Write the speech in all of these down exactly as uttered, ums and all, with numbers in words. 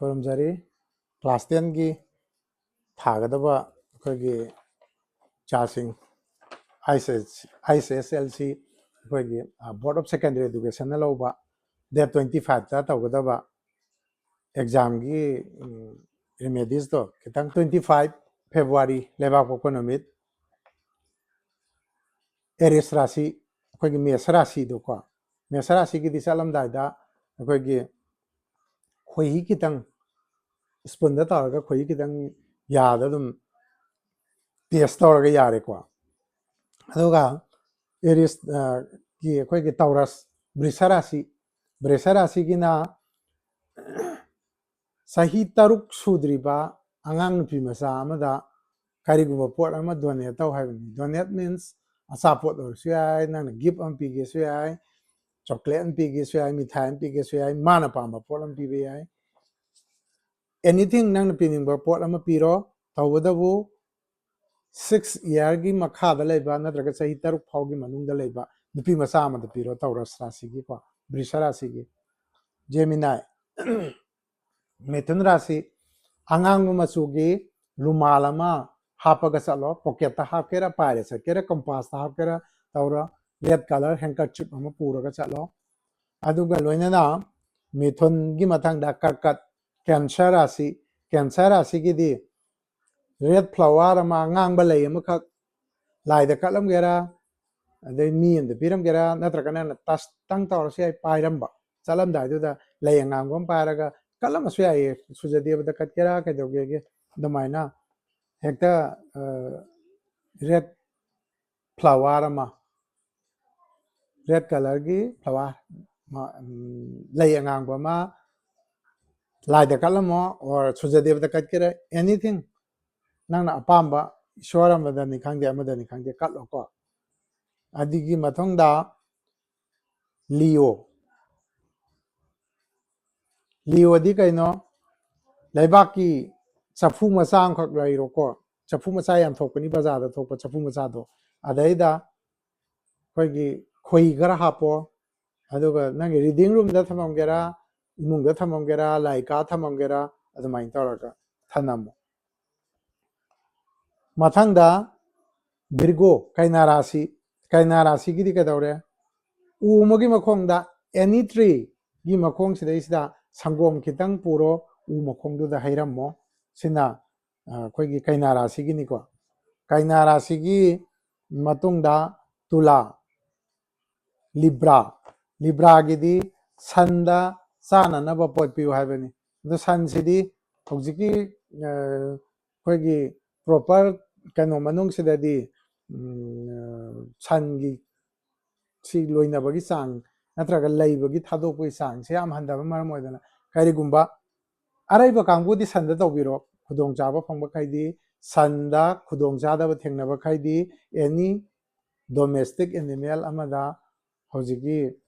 ꯈꯨꯔꯨꯝꯖꯔꯤ꯫ Class ꯇꯦꯟꯒꯤ ꯊꯥꯒꯗꯕ ꯑꯩꯈꯣꯏꯒꯤ ꯏꯆꯥꯁꯤꯡ, ꯑꯥꯏ ꯑꯦꯁ ꯑꯦꯁ ꯑꯦꯜ ꯁꯤ, ꯑꯩꯈꯣꯏꯒꯤ ꯕꯣꯔꯗ ꯑꯣꯐ ꯁꯦꯀꯦꯟꯗꯔꯤ ꯏꯗꯨꯀꯦꯁꯟꯅ ꯂꯧꯕ ꯗꯦꯠ ꯇ꯭ꯋꯦꯟꯇꯤ ꯐꯥꯏꯚꯇ ꯇꯧꯒꯗꯕ ꯑꯦꯛꯖꯥꯝꯒꯤ ꯔꯤꯃꯦꯗꯤꯁꯇꯣ ꯈꯤꯇꯪ, ꯇ꯭ꯋꯦꯟꯇꯤ ꯐꯥꯏꯚ ꯐꯦꯕ꯭ꯔꯨꯋꯥꯔꯤ, ꯂꯩꯕꯥꯛ ꯄꯣꯛꯄ ꯅꯨꯃꯤꯠ, ꯑꯦꯔꯤꯁ ꯔꯥꯁꯤ, ꯑꯩꯈꯣꯏꯒꯤ ꯃꯦꯁ ꯔꯥꯁꯤꯗꯣꯀꯣ, ꯃꯦꯁ ꯔꯥꯁꯤꯒꯤꯗꯤ ꯆꯠꯂꯝꯗꯥꯏꯗ ꯑꯩꯈꯣꯏꯒꯤ ꯈꯣꯏꯍꯤ ꯈꯤꯇꯪ, ꯁ꯭ꯄꯨꯟꯗ ꯇꯧꯔꯒ ꯈꯣꯏꯍꯤ ꯈꯤꯇꯪ ꯌꯥꯗ ꯑꯗꯨꯝ ꯇꯦꯁ ꯇꯧꯔꯒ ꯌꯥꯔꯦꯀꯣ꯫ ꯑꯗꯨꯒ ꯑꯦꯔꯤꯁ ꯒꯤ ꯑꯩꯈꯣꯏꯒꯤ ꯇꯧꯔꯁ, ꯕ꯭ꯔꯤꯁ ꯔꯥꯁꯤ, ꯕ꯭ꯔꯤꯁ ꯔꯥꯁꯤꯒꯤꯅ ꯆꯍꯤ ꯇꯔꯨꯛ ꯁꯨꯗ꯭ꯔꯤꯕ ꯑꯉꯥꯡ ꯅꯨꯄꯤ ꯃꯆꯥ ꯑꯃꯗ ꯀꯔꯤꯒꯨꯝꯕ ꯄꯣꯠ ꯑꯃ ꯗꯣꯅꯦꯠ ꯇꯧ ꯍꯥꯏꯕꯅꯤ꯫ ꯗꯣꯅꯦꯠ ꯃꯤꯟꯁ ꯑꯆꯥꯄꯣꯠ ꯑꯣꯏꯔꯁꯨ ꯌꯥꯏ, ꯅꯪꯅ ꯒꯤꯐ ꯑꯃ ꯄꯤꯒꯦꯁꯨ ꯌꯥꯏ, ꯆꯣꯀ꯭ꯂꯦꯠ ꯑꯃ ꯄꯤꯒꯦꯁꯨ ꯌꯥꯏ, ꯃꯤꯊꯥꯏ ꯑꯃ ꯄꯤꯒꯦꯁꯨ ꯌꯥꯏ, ꯃꯥꯅ ꯄꯥꯝꯕ ꯄꯣꯠ ꯑꯃ ꯄꯤꯕ ꯌꯥꯏ꯫ ꯑꯦꯅꯤꯊꯤꯡ ꯅꯪꯅ ꯄꯤꯅꯤꯡꯕ ꯄꯣꯠ ꯑꯃ ꯄꯤꯔꯣ, ꯇꯧꯕꯇꯕꯨ ꯁꯤꯛꯁ ꯏꯌꯥꯔꯒꯤ ꯃꯈꯥꯗ ꯂꯩꯕ ꯅꯠꯇ꯭ꯔꯒ ꯆꯍꯤ ꯇꯔꯨꯛ ꯐꯥꯎꯒꯤ ꯃꯅꯨꯡꯗ ꯂꯩꯕ ꯅꯨꯄꯤ ꯃꯆꯥ ꯑꯃꯗ ꯄꯤꯔꯣ, ꯇꯧꯔꯁ ꯔꯥꯁꯤꯒꯤꯀꯣ, ꯕ꯭ꯔꯤꯁ ꯔꯥꯁꯤꯒꯤ꯫ ꯖꯦꯃꯤꯅꯥꯏ, ꯃꯤꯊꯨꯟ ꯔꯥꯁꯤ, ꯑꯉꯥꯡꯕ ꯃꯆꯨꯒꯤ ꯔꯨꯃꯥꯜ ꯑꯃ ꯍꯥꯞꯄꯒ ꯆꯠꯂꯣ, ꯄꯣꯀꯦꯠꯇ ꯍꯥꯞꯀꯦꯔꯥ, ꯄꯥꯏꯔ ꯆꯠꯀꯦꯔꯥ, ꯀꯝꯄꯥꯁꯇ ꯍꯥꯞꯀꯦꯔꯥ ꯇꯧꯔꯣ, ꯔꯦꯗ ꯀꯂꯔ ꯍꯦꯡꯀꯔꯆꯤꯞ ꯑꯃ ꯄꯨꯔꯒ ꯆꯠꯂꯣ꯫ ꯑꯗꯨꯒ ꯂꯣꯏꯅꯅ ꯃꯤꯊꯨꯟꯒꯤ ꯃꯊꯪꯗ ꯀꯔꯀꯠ, ꯀꯦꯟꯁꯔ ꯔꯥꯁꯤ, ꯀꯦꯟꯁꯔ ꯔꯥꯁꯤꯒꯤꯗꯤ ꯔꯦꯗ ꯐ꯭ꯂꯥꯋꯔ ꯑꯃ, ꯑꯉꯥꯡꯕ ꯂꯩ ꯑꯃꯈꯛ ꯂꯥꯏꯗ ꯀꯠꯂꯝꯒꯦꯔꯥ, ꯑꯗꯩ ꯃꯤ ꯑꯃꯗ ꯄꯤꯔꯝꯒꯦꯔꯥ, ꯅꯠꯇ꯭ꯔꯒꯅ ꯇꯁꯇꯪ ꯇꯧꯔꯁꯨ ꯌꯥꯏ, ꯄꯥꯏꯔꯝꯕ, ꯆꯠꯂꯝꯗꯥꯏꯗꯨꯗ ꯂꯩ ꯑꯉꯥꯡꯕ ꯑꯃ ꯄꯥꯏꯔꯒ ꯀꯠꯂꯝꯃꯁꯨ ꯌꯥꯏꯌꯦ, ꯁꯨꯖꯗꯦꯕꯗ ꯀꯠꯀꯦꯔꯥ ꯀꯩꯗꯧꯒꯦꯒꯦ, ꯑꯗꯨꯃꯥꯏꯅ ꯍꯦꯛꯇ ꯔꯦꯗ ꯐ꯭ꯂꯥꯋꯔ ꯑꯃ, ꯔꯦꯗ ꯀꯂꯔꯒꯤ ꯐ꯭ꯂꯥꯋꯔ, ꯂꯩ ꯑꯉꯥꯡꯕ ꯑꯃ ꯂꯥꯏꯗ ꯀꯠꯂꯝꯃꯣ, ꯑꯣꯔ ꯁꯨꯖꯗꯦꯕꯗ ꯀꯠꯀꯦꯔꯥ, ꯑꯦꯅꯤꯊꯤꯡ ꯅꯪꯅ ꯑꯄꯥꯝꯕ ꯏꯁꯣꯔ ꯑꯃꯗꯅꯤ ꯈꯪꯗꯦ, ꯑꯃꯗꯅꯤ ꯈꯪꯗꯦ, ꯀꯠꯂꯣꯀꯣ꯫ ꯑꯗꯨꯒꯤ ꯃꯊꯪꯗ ꯂꯤꯑꯣ꯫ ꯂꯤꯑꯣꯗꯤ ꯀꯩꯅꯣ? ꯂꯩꯕꯥꯛꯀꯤ ꯆꯐꯨ ꯃꯆꯥ ꯑꯃꯈꯛ ꯂꯩꯔꯣꯀꯣ꯫ ꯆꯐꯨ ꯃꯆꯥ ꯌꯥꯝ ꯊꯣꯛꯄꯅꯤ ꯕꯖꯥꯔꯗ ꯊꯣꯛꯄ ꯆꯐꯨ ꯃꯆꯥꯗꯣ꯫ ꯑꯗꯩꯗ ꯑꯩꯈꯣꯏꯒꯤ ꯈꯣꯏꯍꯤ ꯈꯔ ꯍꯥꯞꯄꯣ, ꯑꯗꯨꯒ ꯅꯪꯒꯤ ꯔꯤꯗꯤꯡ ꯔꯨꯝꯗ ꯊꯝꯃꯝꯒꯦꯔꯥ, ꯏꯃꯨꯡꯗ ꯊꯝꯃꯝꯒꯦꯔꯥ, ꯂꯥꯏꯀꯥ ꯊꯝꯃꯝꯒꯦꯔꯥ, ꯑꯗꯨꯃꯥꯏꯅ ꯇꯧꯔꯒ ꯊꯝꯃꯝꯃꯣ꯫ ꯃꯊꯪꯗ ꯚꯤꯔꯒꯣ, ꯀꯩꯅꯥ ꯔꯥꯁꯤ꯫ ꯀꯩꯅꯥ ꯔꯥꯁꯤꯒꯤꯗꯤ ꯀꯩꯗꯧꯔꯦ? ꯎ ꯑꯃꯒꯤ ꯃꯈꯣꯡꯗ, any tree ꯒꯤ ꯃꯈꯣꯡꯁꯤꯗꯩꯁꯤꯗ ꯁꯪꯒꯣꯝ ꯈꯤꯇꯪ ꯄꯨꯔꯣ, ꯎ ꯃꯈꯣꯡꯗꯨꯗ ꯍꯩꯔꯝꯃꯣ꯫ ꯁꯤꯅ, ꯑ, ꯑꯩꯈꯣꯏꯒꯤ ꯀꯩꯅꯥ ꯔꯥꯁꯤꯒꯤꯅꯤꯀꯣ꯫ ꯀꯩꯅꯥ ꯔꯥꯁꯤꯒꯤ ꯃꯇꯨꯡꯗ ꯇꯨꯂꯥ, ꯂꯤꯕ꯭ꯔꯥ꯫ ꯂꯤꯕ꯭ꯔꯥꯒꯤꯗꯤ ꯁꯟꯗ ꯆꯥꯅꯅꯕ ꯄꯣꯠ ꯄꯤꯌꯨ ꯍꯥꯏꯕꯅꯤ꯫ ꯑꯗꯨ ꯁꯟꯁꯤꯗꯤ ꯍꯧꯖꯤꯛꯀꯤ, ꯑ, ꯑꯩꯈꯣꯏꯒꯤ proper ꯀꯩꯅꯣ ꯃꯅꯨꯡꯁꯤꯗꯗꯤ, ꯎꯝ, ꯁꯟꯒꯤ ꯁꯤ ꯂꯣꯏꯅꯕꯒꯤ ꯆꯥꯡ ꯅꯠꯇ꯭ꯔꯒ ꯂꯩꯕꯒꯤ ꯊꯥꯗꯣꯛꯄꯒꯤ ꯆꯥꯡꯁꯦ ꯌꯥꯝ ꯍꯟꯊꯕ ꯃꯔꯝ ꯑꯣꯏꯗꯅ, ꯀꯔꯤꯒꯨꯝꯕ ꯑꯔꯩꯕ ꯀꯥꯡꯕꯨꯗꯤ ꯁꯟꯗ ꯇꯧꯕꯤꯔꯣ, ꯈꯨꯗꯣꯡꯆꯥꯕ ꯐꯪꯕꯈꯩꯗꯤ ꯁꯟꯗ, ꯈꯨꯗꯣꯡꯆꯥꯗꯕ ꯊꯦꯡꯅꯕꯈꯩꯗꯤ any domestic animal ꯑꯃꯗ ꯍꯧꯖꯤꯛꯀꯤ,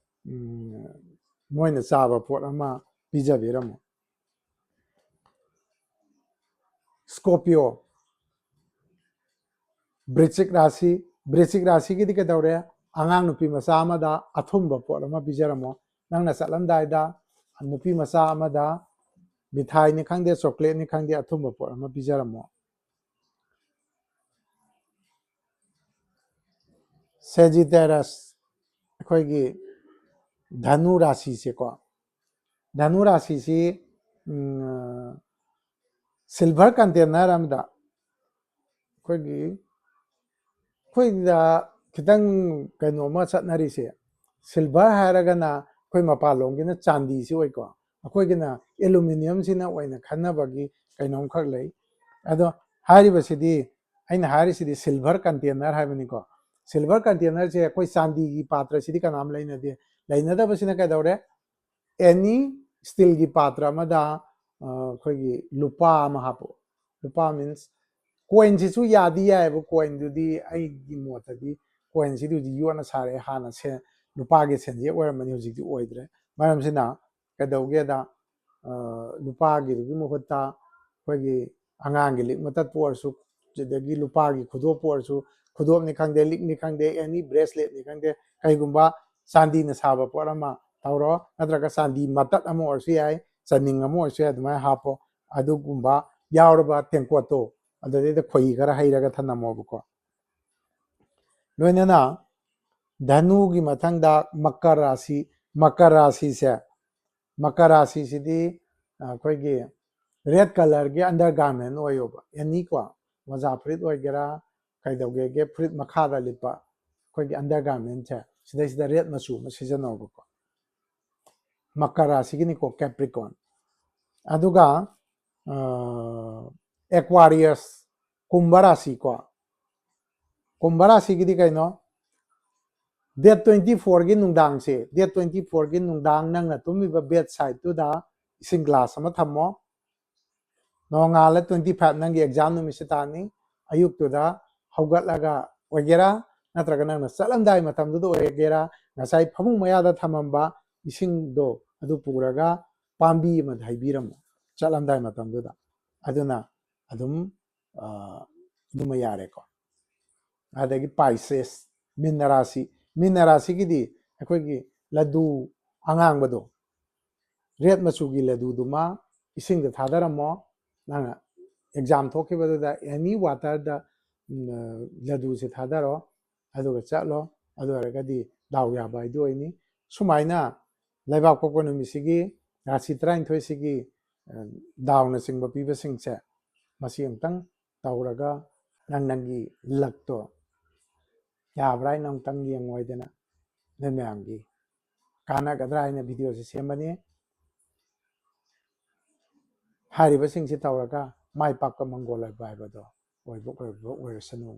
ꯎꯝ, ꯃꯣꯏꯅ ꯆꯥꯕ ꯄꯣꯠ ꯑꯃ ꯄꯤꯖꯕꯤꯔꯝꯃꯣ꯫ Scorpio, ꯕ꯭ꯔꯤꯆꯤꯛ ꯔꯥꯁꯤ, ꯕ꯭ꯔꯤꯆꯤꯛ ꯔꯥꯁꯤꯒꯤꯗꯤ ꯀꯩꯗꯧꯔꯦ? ꯑꯉꯥꯡ ꯅꯨꯄꯤ ꯃꯆꯥ ꯑꯃꯗ ꯑꯊꯨꯝꯕ ꯄꯣꯠ ꯑꯃ ꯄꯤꯖꯔꯝꯃꯣ꯫ ꯅꯪꯅ ꯆꯠꯂꯝꯗꯥꯏꯗ ꯅꯨꯄꯤ ꯃꯆꯥ ꯑꯃꯗ ꯃꯤꯊꯥꯏꯅꯤ ꯈꯪꯗꯦ, ꯆꯣꯀ꯭ꯂꯦꯠꯅꯤ ꯈꯪꯗꯦ, ꯑꯊꯨꯝꯕ ꯄꯣꯠ ꯑꯃ ꯄꯤꯖꯔꯝꯃꯣ꯫ Sagittarius, ꯑꯩꯈꯣꯏꯒꯤ ꯙꯅꯨ ꯔꯥꯁꯤꯁꯦꯀꯣ, ꯙꯅꯨ ꯔꯥꯁꯤꯁꯤ, ꯎꯝ, silver container ꯑꯃꯗ ꯑꯩꯈꯣꯏꯒꯤ, ꯑꯩꯈꯣꯏꯗ ꯈꯤꯇꯪ ꯀꯩꯅꯣꯝꯃ ꯆꯠꯅꯔꯤꯁꯦ, silver ꯍꯥꯏꯔꯒꯅ ꯑꯩꯈꯣꯏ ꯃꯄꯥꯟꯂꯣꯝꯒꯤꯅ ꯆꯥꯟꯗꯤꯁꯤ ꯑꯣꯏꯀꯣ, ꯑꯩꯈꯣꯏꯒꯤꯅ aluminium ꯁꯤꯅ ꯑꯣꯏꯅ ꯈꯟꯅꯕꯒꯤ ꯀꯩꯅꯣꯝꯈꯛ ꯂꯩ꯫ ꯑꯗꯣ ꯍꯥꯏꯔꯤꯕꯁꯤꯗꯤ, ꯑꯩꯅ ꯍꯥꯏꯔꯤꯁꯤꯗꯤ silver container ꯍꯥꯏꯕꯅꯤꯀꯣ꯫ Silver container ꯁꯦ ꯑꯩꯈꯣꯏ ꯆꯥꯟꯗꯤꯒꯤ ꯄꯥꯇ꯭ꯔꯁꯤꯗꯤ ꯀꯅꯥꯝ ꯂꯩꯅꯗꯦ꯫ ꯂꯩꯅꯗꯕꯁꯤꯅ ꯀꯩꯗꯧꯔꯦ? Any steel ꯒꯤ ꯄꯥꯇ꯭ꯔ ꯑꯃꯗ, ꯑ, ꯑꯩꯈꯣꯏꯒꯤ ꯂꯨꯄꯥ ꯑꯃ ꯍꯥꯞꯄꯣ꯫ ꯂꯨꯄꯥ means coin ꯁꯤꯁꯨ ꯌꯥꯗꯤ ꯌꯥꯏꯑꯕ, coin ꯗꯨꯗꯤ ꯑꯩꯒꯤ ꯃꯣꯠꯇꯗꯤ coin ꯁꯤꯗꯤ ꯍꯧꯖꯤꯛ ꯌꯣꯠꯅ ꯁꯥꯔꯦ, ꯍꯥꯟꯅ ꯁꯦ-, ꯂꯨꯄꯥꯒꯤ ꯁꯦꯟꯖꯦꯛ ꯑꯣꯏꯔꯝꯕꯅꯤ, ꯍꯧꯖꯤꯛꯇꯤ ꯑꯣꯏꯗ꯭ꯔꯦ꯫ ꯃꯔꯝꯁꯤꯅ ꯀꯩꯗꯧꯒꯦꯗ, ꯑ, ꯂꯨꯄꯥꯒꯤꯗꯨꯒꯤ ꯃꯍꯨꯠꯇ ꯑꯩꯈꯣꯏꯒꯤ ꯑꯉꯥꯡꯒꯤ ꯂꯤꯛ ꯃꯇꯠꯄꯨ ꯑꯣꯏꯔꯁꯨ, ꯑꯗꯒꯤ ꯂꯨꯄꯥꯒꯤ ꯈꯨꯗꯣꯞꯄꯨ ꯑꯣꯏꯔꯁꯨ, ꯈꯨꯗꯣꯞꯅꯤ ꯈꯪꯗꯦ, ꯂꯤꯛꯅꯤ ꯈꯪꯗꯦ, any bracelet ꯅꯤ ꯈꯪꯗꯦ, ꯀꯩꯒꯨꯝꯕ ꯆꯥꯟꯗꯤꯅ ꯁꯥꯕ ꯄꯣꯠ ꯑꯃ ꯇꯧꯔꯣ, ꯅꯠꯇ꯭ꯔꯒ ꯆꯥꯟꯗꯤ ꯃꯇꯠ ꯑꯃ ꯑꯣꯏꯔꯁꯨ ꯌꯥꯏ, ꯆꯅꯤꯡ ꯑꯃ ꯑꯣꯏꯔꯁꯨ ꯌꯥꯏ, ꯑꯗꯨꯃꯥꯏꯅ ꯍꯥꯞꯄꯣ꯫ ꯑꯗꯨꯒꯨꯝꯕ ꯌꯥꯎꯔꯕ ꯇꯦꯡꯀꯣꯠꯇꯣ ꯑꯗꯨꯗꯩꯗ ꯈꯣꯏꯍꯤ ꯈꯔ ꯍꯩꯔꯒ ꯊꯝꯂꯝꯃꯣꯕꯀꯣ꯫ ꯂꯣꯏꯅꯅ ꯙꯅꯨꯒꯤ ꯃꯊꯪꯗ ꯃꯀꯔ ꯔꯥꯁꯤ, ꯃꯀꯔ ꯔꯥꯁꯤꯁꯦ, ꯃꯀꯔ ꯔꯥꯁꯤꯁꯤꯗꯤ ꯑꯩꯈꯣꯏꯒꯤ ꯔꯦꯠ ꯀꯂꯔꯒꯤ ꯑꯟꯗꯔ ꯒꯥꯔꯃꯦꯟ ꯑꯣꯏꯌꯣꯕ, ꯑꯦꯅꯤ ꯀꯣ, ꯃꯣꯖꯥ ꯐꯨꯔꯤꯠ ꯑꯣꯏꯒꯦꯔꯥ, ꯀꯩꯗꯧꯒꯦꯒꯦ, ꯐꯨꯔꯤꯠ ꯃꯈꯥꯗ ꯂꯤꯠꯄ ꯑꯩꯈꯣꯏꯒꯤ ꯑꯟꯗꯔ ꯒꯥꯔꯃꯦꯟꯁꯦ, ꯁꯤꯗꯩꯁꯤꯗ ꯔꯦꯠ ꯃꯆꯨ ꯑꯃ ꯁꯤꯖꯤꯟꯅꯧꯕꯀꯣ꯫ ꯃꯀꯔ ꯔꯥꯁꯤꯒꯤꯅꯤꯀꯣ, ꯀꯦꯄ꯭ꯔꯤꯀꯣꯟ꯫ ꯑꯗꯨꯒ ꯑꯦꯛꯋꯥꯔꯤꯌꯁ, ꯀꯨꯝꯚ ꯔꯥꯁꯤꯀꯣ꯫ ꯀꯨꯝꯚ ꯔꯥꯁꯤꯒꯤꯗꯤ ꯀꯩꯅꯣ? ꯗꯦꯠ ꯇ꯭ꯋꯦꯟꯇꯤ ꯐꯣꯔꯒꯤ ꯅꯨꯡꯗꯥꯡꯁꯦ, ꯗꯦꯠ ꯇ꯭ꯋꯦꯟꯇꯤ ꯐꯣꯔꯒꯤ ꯅꯨꯡꯗꯥꯡ ꯅꯪꯅ ꯇꯨꯝꯃꯤꯕ ꯕꯦꯗ ꯁꯥꯏꯠꯇꯨꯗ ꯏꯁꯤꯡ ꯒ꯭ꯂꯥꯁ ꯑꯃ ꯊꯝꯃꯣ꯫ ꯅꯣꯡꯉꯥꯜꯂ ꯇ꯭ꯋꯦꯟꯇꯤ ꯐꯥꯏꯚ ꯅꯪꯒꯤ ꯑꯦꯛꯖꯥꯝ ꯅꯨꯃꯤꯠꯁꯤ ꯇꯥꯅꯤ꯫ ꯑꯌꯨꯛꯇꯨꯗ ꯍꯧꯒꯠꯂꯒ ꯑꯣꯏꯒꯦꯔꯥ, ꯅꯠꯇ꯭ꯔꯒ ꯅꯪꯅ ꯆꯠꯂꯝꯗꯥꯏ ꯃꯇꯝꯗꯨꯗ ꯑꯣꯏꯒꯦꯔꯥ, ꯉꯁꯥꯏ ꯐꯃꯨꯡ ꯃꯌꯥꯗ ꯊꯝꯃꯝꯕ ꯏꯁꯤꯡꯗꯣ ꯑꯗꯨ ꯄꯨꯔꯒ ꯄꯥꯝꯕꯤ ꯑꯃꯗ ꯍꯩꯕꯤꯔꯝꯃꯣ ꯆꯠꯂꯝꯗꯥꯏ ꯃꯇꯝꯗꯨꯗ꯫ ꯑꯗꯨꯅ ꯑꯗꯨꯝ, ꯑ, ꯑꯗꯨꯃ ꯌꯥꯔꯦꯀꯣ꯫ ꯑꯗꯒꯤ ꯄꯥꯏꯁꯦꯁ, ꯃꯤꯟꯅ ꯔꯥꯁꯤ꯫ ꯃꯤꯟꯅ ꯔꯥꯁꯤꯒꯤꯗꯤ ꯑꯩꯈꯣꯏꯒꯤ ꯂꯗꯨ ꯑꯉꯥꯡꯕꯗꯣ, ꯔꯦꯠ ꯃꯆꯨꯒꯤ ꯂꯗꯨꯗꯨꯃ ꯏꯁꯤꯡꯗ ꯊꯥꯗꯔꯝꯃꯣ, ꯅꯪꯅ ꯑꯦꯛꯖꯥꯝ ꯊꯣꯛꯈꯤꯕꯗꯨꯗ ꯑꯦꯅꯤ ꯋꯥꯇꯔꯗ, ꯎꯝ, ꯂꯗꯨꯁꯦ ꯊꯥꯗꯔꯣ, ꯑꯗꯨꯒ ꯆꯠꯂꯣ꯫ ꯑꯗꯨ ꯑꯣꯏꯔꯒꯗꯤ ꯗꯥꯎ ꯌꯥꯕ ꯍꯥꯏꯗꯨ ꯑꯣꯏꯅꯤ꯫ ꯁꯨꯃꯥꯏꯅ ꯂꯩꯕꯥꯛ ꯄꯣꯛꯄ ꯅꯨꯃꯤꯠꯁꯤꯒꯤ ꯔꯥꯁꯤ ꯇꯔꯥꯅꯤꯊꯣꯏꯁꯤꯒꯤ, ꯑ, ꯗꯥꯎꯅꯆꯤꯡꯕ ꯄꯤꯕꯁꯤꯡꯁꯦ ꯃꯁꯤ ꯑꯃꯨꯛꯇꯪ ꯇꯧꯔꯒ ꯅꯪ ꯅꯪꯒꯤ ꯂꯛꯇꯣ ꯌꯥꯕ꯭ꯔꯥ ꯍꯥꯏꯅ ꯑꯃꯨꯛꯇꯪ ꯌꯦꯡꯉꯣꯏꯗꯅ ꯅꯣꯏ ꯃꯌꯥꯝꯒꯤ ꯀꯥꯟꯅꯒꯗ꯭ꯔꯥ ꯍꯥꯏꯅ ꯚꯤꯗꯤꯑꯣꯁꯤ ꯁꯦꯝꯕꯅꯤ꯫ ꯍꯥꯏꯔꯤꯕꯁꯤꯡꯁꯤ ꯇꯧꯔꯒ ꯃꯥꯏ ꯄꯥꯛꯄ ꯃꯪꯒꯣꯜ ꯑꯣꯏꯕ ꯍꯥꯏꯕꯗꯣ ꯑꯣꯏꯕ, ꯑꯣꯏꯕ ꯑꯣꯏꯔꯁꯅꯨ꯫